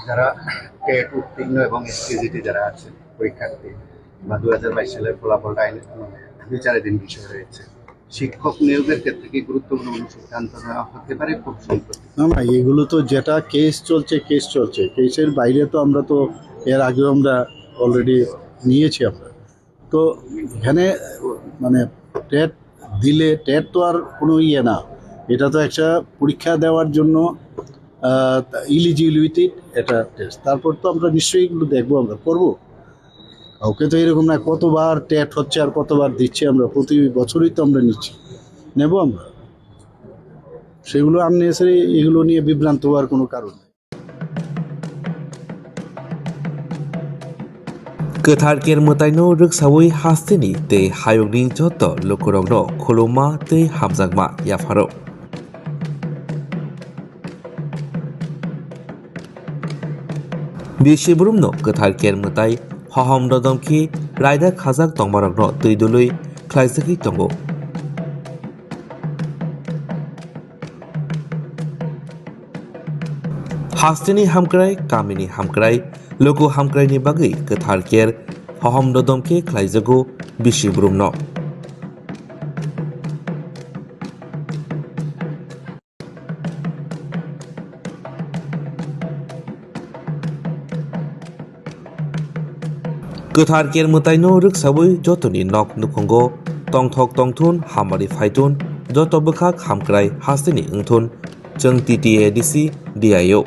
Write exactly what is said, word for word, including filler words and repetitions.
যারা টেট উত্তীর্ণ এবং এসকেজিটি যারা আছেন পরীক্ষার্থী, বা দু হাজার বাইশ সালের ফলাফলটা আইন বিচারাধীন বিষয় রয়েছে, শিক্ষক নিয়োগের ক্ষেত্রে কি গুরুত্বপূর্ণ কোনো সিদ্ধান্ত নেওয়া হতে পারে খুব সম্প্রতি? না, না, এগুলো তো যেটা কেস চলছে, কেস চলছে। কেসের বাইরে তো আমরা তো এর আগেও আমরা অলরেডি নিয়েছি আমরা। তো এখানে মানে টেট দিলে, টেট তো আর কোনো ইয়ে না, এটা তো একটা পরীক্ষা দেওয়ার জন্য, আহ, ইলিজিবিলিটির একটা টেস্ট। তারপর তো আমরা নিশ্চয়ই এগুলো দেখবো, আমরা করবো। কাউকে তো এরকম না, কতবার টেট হচ্ছে আর কতবার দিচ্ছি আমরা, প্রতি বছরই তো আমরা নিচ্ছি, নেব আমরা। সেগুলো আননেসেসারি, এগুলো নিয়ে বিভ্রান্ত হওয়ার কোনো কারণ নেই। Kwthar Ker mwtaino rwksawi hasteni tei hayungni joto lukurokno khulumma tei hamjakma yapharo. Bisi burumno Kwthar Ker mwtai hohom dodom khe raida khajak tongmarokno twi dului khlaijagwi tongo. Hasteni hamkrai, kamini hamkrai, luku hamkraini bagwi Kwthar Ker hohom dodom khe khlaijago bisi burumno. Kwthar Ker mwtaino rwksawi jotoni nok nukhungo tongthok tongthun, hamari phaithun, joto bwkhak hamkrai hasteni wngthun, chwng T T A D C D I O.